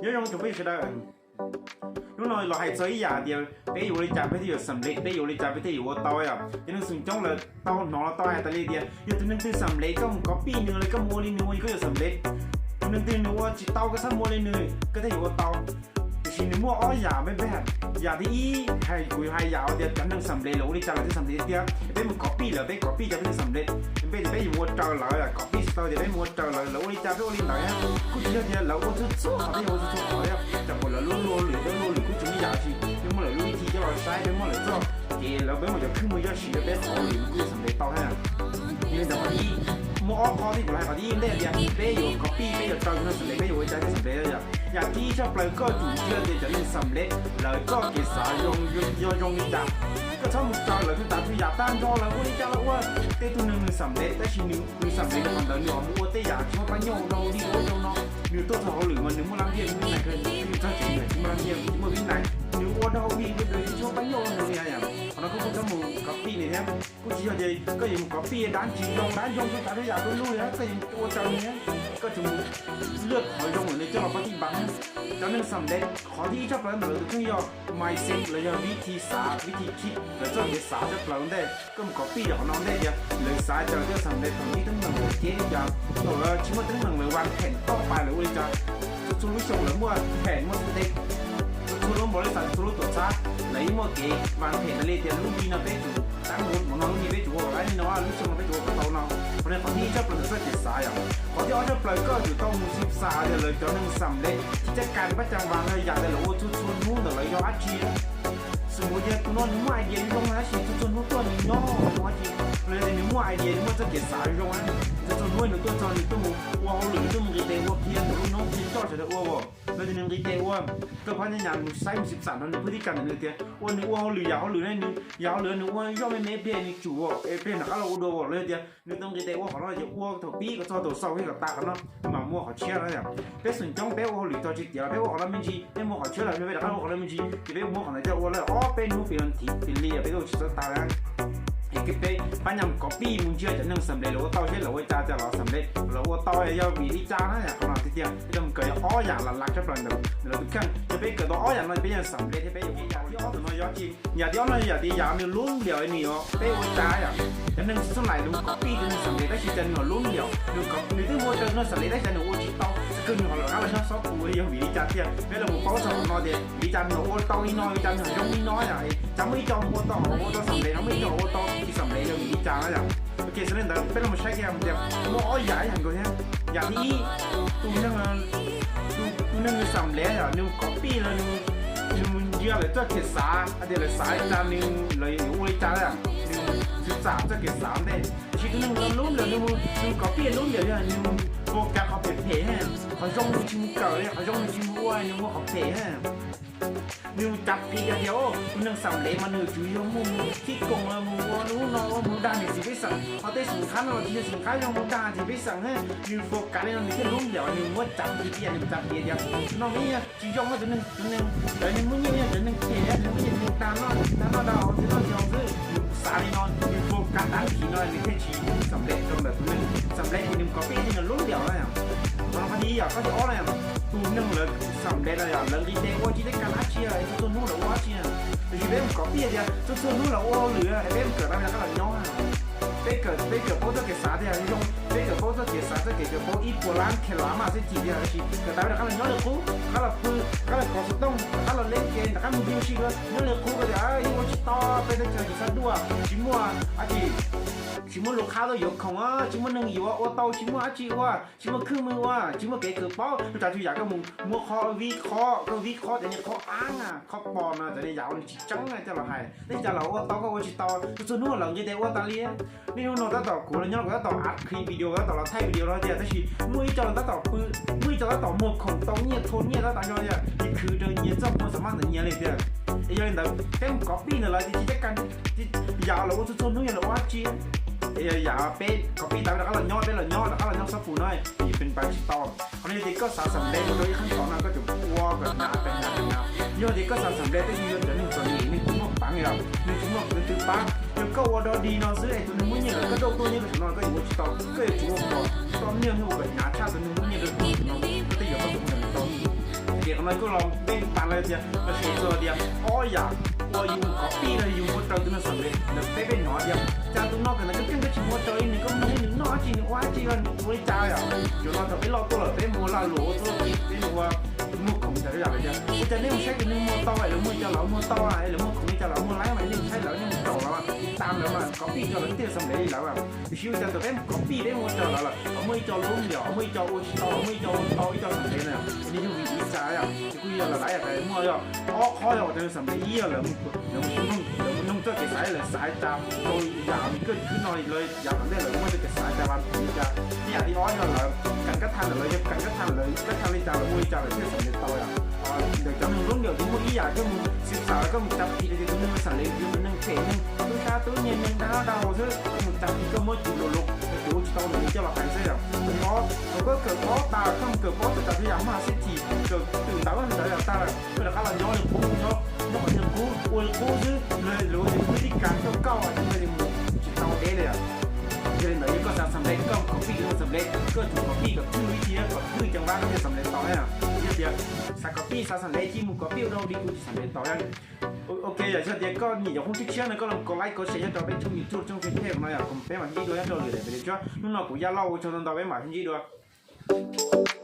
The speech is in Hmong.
Nyob zoo tsoom phooj ywg sawv daws, hnub no los hais txog ib yam tias peb yuav ua li cas peb thiaj yuav xam lev, peb yuav ua li cas peb thiaj yuav ua tau yom. Cov neeg xum coob lawv tau hnov los tau hais tas li tias yog tus neeg twg xam lev koj mus kov pij nws los koj mus ua li nws ua koj yuav xam lev. Tus neeg twg nws ua tsis tau koj txhob mus ua li nws koj thiaj yuav ua tau. Tiam sis nws muaj ob yam peb peb hais. Yam thib ib hais kuv yuav hais yam tias cov neeg xam lev lawv ua li cas lawv thiaj xam lev tiag. Peb mus kov pij lawv, peb kov pij cas peb thiaj xam lev. Peb tias peb yuav mus ua raws lawv, kov pij tsis tau tias peb mus ua raws lawv, lawv ua li cas peb ua li ntawd. Kuj tsis yog tias lawv ua txhua txhua qhov peb yuav ua txhua txhua qhov thiab. Cas puas lawv lub luag lwm, peb luag lwm kuj tsis muaj yam dab tsi. Peb muaj lawv lub ib thim coj los saib, peb muaj lawv txoj kev, lawv peb muaj cov khwb muag coj siv rau peb qhov lwm kuj yuav xam lev tau thiab. Yog li ntawd qhov thib ib, muaj ob qhov thiab kuv los hais qhov thib ib ntej tias peb yuav kov pij, peb yuav raws cov neeg xam lev, peb yuav ua cas peb xam lev yom. Yam thib ib tshaj plaws koj tsum ntsia tias cov neeg xam lev lawv txoj kev xav zoo, yog zoo li cas. Koj txhob mus raws lawv tug tas tug yam tag nrho, lawv ua li cas los ua. Tej tug neeg nws xam lev tab sis nws xam lev rau qhov ntawd nws ho mus ua tej yam tsis muaj pab nyoj ua dog ua dig ua zoo no. Nws tuaj txog hauj lwm mas nws muaj laj ntiaj vib nais, nws txog tsev nws tsis muaj laj ntiaj tsis muaj vib nais, nws ua dog ua dig ua dog tsis muaj pab nyoj ua zoo li yam. Qhov no koj kuj txhob mus kov pij nws thiab. Kuj tsis yog tias koj yuav mus kov pij dab tsis zoo dab zoo tug tas tug yam tuaj lug li, koj yuav ua raws nws thiab. Koj tsum mus lwaj qhov zoo lawm nws coj los pab tij npas thiab. Cov neeg xam lev qhov thib ib tshaj plaws ntawm lawv tus kheej yog mindset los yog vib thi xav, vib thi khib, lawv txoj kev xav tshaj plaws ua ntej. Koj mus kov pij yog qhov no ua ntej tias lawv xav cas lawv thiaj xam lev, thaum tib teeb meem lawv ceb li cas, thaum tsis muaj teeb meem lawv ua phem toj pais lawv ua li cas. Txhua txhua lub xyoo lawv muaj phem muaj xu teb, txhua lub npaum li xav, txhua lub tuam txhab lawv yeej muaj kev ua phem tas li tias lub hli no peb tsum tab mus no, lub hli peb tsum ua kom laib li no, lub xyoo no peb tsum ua kom tau no. Qhov no qhov thib ib tshaj plaws ntawm txoj kev xav yom. Qhov thib ob tshaj plaws koj tsum tau mus xav tias lawv cov neeg xam lev tsis txawj kas pab cag vas no yam tias lawv ua txhua txhua hnub ntawm lawv yog dab tsi. Xws mus tias tus no nws muaj idea zoo tab sis txhua txhua hnub tuaj nws nyob nws ua dab tsi, los yog tias nws muaj idea nws muaj txoj kev xav zoo na, txhua txhua hnub nws tuaj txog nws tuaj mus ua hauj lwm, nws tuaj mus nqis tes ua qhia ntawm lub hnub qhia coj sawv daws ua, los yog tias nws nqis tes ua, kawg phab nyaj nyas mus saib mus xav no nws pheej tib kas ntawm nws tias ua nws ua hauj lwm yam hauj lwm ne, nws yam hauj lwm nws ua zoj me me pliag nws tsum ua es pliag nram qab los ua dua los yog tias nws tuaj nqis tes ua qhov no ces ua thaum pib kom txog thaum xaus kom tas qhov no, mam muaj qhov tshiab na yom. Peb xeem coob peb ua hauj lwm txog tsis tiav los peb ua qhov no me ntsis, peb muaj qhov tshiab los peb rov qab ua qhov no me ntsis, ces peb muab qhov ntawd coj ua lawm ob peb hnub pim los nthim pim li peb ua tsis txawj tas na. Es peb pab nyas mus kov pij mus ntsia cov neeg xam lev lawv ua tau seb lawv ua cas tias lawv xam lev, lawv ua tau yog vim li cas na yom. Qhov no tiag tiag peb cov mus kawm yog ob yam las las tshaj plaws ntawm lawv tus kheej, yog peb kawm tau ob yam no peb yeej xam lev thiab peb yuav ua tau li ob tus no yog tsis. Yam thib ob no yog tias yam nws lub npliam nws yog peb ua cas yom. Cov neeg txhua txhua laim nws kov pij tus neeg xam lev tab sis cas nws ho lub npliam, nws twb ua raws tus neeg xam lev tab sis cas nws ua tsis tau, txog kawg nws ho rov qab los nyob xob pus yog vim li cas tiag. Peb los mus paub txog qhov no tias vim li cas nws ho ua tau li no, vim li cas nws ho zoo li no yom. Cas muaj ib co ua tau, ua tau xam lev no, muaj ib co ua tau tsis xam lev yog vim li cas na yom. Ok, xws li ntawd peb los mus saib kiag tias muaj ob yam ib yam nkaus thiab. Yam thib ib, tus neeg, tus neeg nws xam lev yom, nws mus kov pij los nws mus ntsia lawv txoj kev xav hais tias lawv xav li cas nws, lawv yuav ua li cas na, nws txwv txam txoj kev xav ntej. Tiam sis tus neeg lub npliam nws mus, nws mus kov pij lub npliam yog nws mus focus qhov phem phem, qhov zoo nws tsis mus kawm li, qhov zoo nws tsis mus ua, nws mus ua qhov phem. Nws mus cav qis tias tus neeg xam lev mas nws tsuas yog muaj mus khib koos los mus ua lub no ua mus dag niam txiv pej xeem, ho tej xeem qhab no los tsis yog xeem qhab, yog mus dag niam txiv pej xeem na. Nws focus li no nws thiaj lub npliam nws muab cav qis tias nws cav qis tias no mas yeej tsis zoo, tus neeg, tus neeg ntawd nws muaj nyiaj, yog cov neeg phem, cov neeg muaj nyiaj nws dag noj, dag noj dag haus, dag noj dag haus xwb. Nws xav li no, nws focus dab tsi no nws thiaj tsis xam lev rau ntawm tus neeg xam lev ces nws kov pij li nws lub npliam na. Qhov no qhov thib ib yom. Qhov thib ob na, tus neeg lawv xam lev no yog lawv nqis tes ua tsis teb kas dab tsi, txhua txhua hnub lawv ua dab tsi. Tiam sis peb mus kov pij tias txhua txhua hnub lawv ua hauj lwm, peb mus kawm tas rov qab los nyob. Peb kawm, peb kawm paub txoj kev xav tias zoo, peb kawm paub txoj kev xav, txoj kev kawm paub ib puas lab khev lav mas xwb chim tias, tiam sis kawm tas rov qab los nyob li qub, rov qab los pw, rov qab los kov xov tooj, rov qab los leb ke, rov qab mus ncig ua si dua, nyob li qub ko tias yeej ua tsis tau, peb teb chaws tsis txhob duaj, tsis muaj dab tsi, tsis muaj lus qhab tuaj yuav khoom, tsis muaj neeg yuav ua tau, tsis muaj dab tsi ua, tsis muaj khwb mws ua, tsis muaj kev kawm paub, txhua tsav txhua yam koj mus muab qhov vib qhov, koj vib qhov cov niag qhov av, qhov pos no, cov niag yam uas nws tsis tseeb na coj los hais. Tej cas los ua tau koj ua tsis tau, txhua txhua hnub lawv nqis tes ua tas li. Niaj hnub no tab tom kuv los nyob kuv tab tom a clip video, tab tom los thaij video no tiag, tab sis muaj ib co tab tom pw, muaj ib co tab tom muag khoom tau nyiaj thau nyiaj tab tom yog tias khwv rau nyias txoj muag xam maj ntawm nyias li tiag. Es yog li ntawd peb mus kov pij ntawm lawv tias tsis teb kas, yam lawv ua txhua txhua hnub yog lawv ua dab tsi. Es yog yam peb kov pij tas peb rov qab los nyob, peb los nyob rov qab los nyob xab pus no, ces peb pab tsis tau. Qhov no yog tias koj xav xam lev mus rau ib qhab tod no koj tsum ua kom hnyav, hnyav, hnyav. Yog tias koj xav xam lev tab sis yog cov neeg txom nyem, neeg tsis muaj peev yom, neeg tsis muaj leej twg pab, yog koj ua dog dig no xwb es tus neeg muaj nyiaj lawm koj dauj tuaj nyob rau saum no koj yuav ua tsis tau, koj yuav tsum ua kom txom nyem thiab ua kom hnyav tshaj tus neeg muaj nyiaj rau saum no, koj thiaj yuav tau tus neeg tau. No koj los peb pas los tias los xav txog tias ob yam uas yus mus copy no yus muab rau tus neeg xam lev ntawd, peb peb hnov tias cas tus no kawm ntawv keej keej koj tsis muab rau li nws, koj muab nws noj dab tsi nws ua dab tsi los nws ua li cas yom. Yus no thaum peb loj tuaj lawm peb muaj lag luam ua tuaj peb mus ua muag khoom tas yam lawm tias ua cas nej mus saib tus neeg muag tau es lawv muaj li cas los muag tau es lawv muaj khoom li cas los muag laib mas nej mus saib lawv nej mus caum lawv mas tiv tas lawv mas copy rau lawv thiaj xam lev li lawv. Tiam sis ua cas thaum peb mus copy peb mus ua rau lawv lawm muaj ib co lub yom muaj ib co ua tsis tau muaj ib co ua tau ib co xam lev na, nws yog vim li cas yom. Ces kuj yog lawv laiv yam tas muaj yog ob qhov yog ua rau xam lev ib yog lawv mus noog txoj kev xav lawv xav tas rau yam li koj khwb no lawv yam tom ntej lawv muaj txoj kev xav tas vas li cas. Ib yam li ob yog lawv kheev kab thaj ntawm lawv yog kheev kab thaj lawv kab thaj li cas lawv ua li cas lawv thiaj xam lev tau yom. Ntawm cov neeg lub ntiam ces muaj ib yam koj mus xav xav koj mus tsa phim tias tus neeg xam lev yog tus neeg phem neeg tub sab tub nyiag neeg dag dag laus xwb, koj mus tsa phim koj muab cov lus lus cov ua tsis tau ntawm nws coj los hais xwb yom. Thaum koj kawm paub tas koj mus kawm paub txog tas txhua yam maj xib thim kawm twm ntawv ntawd yom tag lawm koj rov qab los nyob li qub nyob nyob qhov twg qub ua li qub xwb, luag tias khwb tib kas koj kauj ces mus tsis tau deb li yom. Yog li ntawd yog koj xav xam lev koj mus copy koj xam lev, koj tsuas copy kom twj ib txhia kom twj ceev vab koj thiaj xam lev tau na. Yog tias xav copy xav xam lev cia mus copy ua dau li kuv tsis xam lev tau na. Ok, yog tias koj nyiam cov khoom tshiab tshiab no koj los kov like kov share nyob rau peb tshooj YouTube tshooj Facebook no yom, peb mam sib ntsib dua nyob rau lwm daim video tshiab. Hnub no kuv Yaj Lauj ua tsaug ntau ntau, peb mam sib ntsib dua.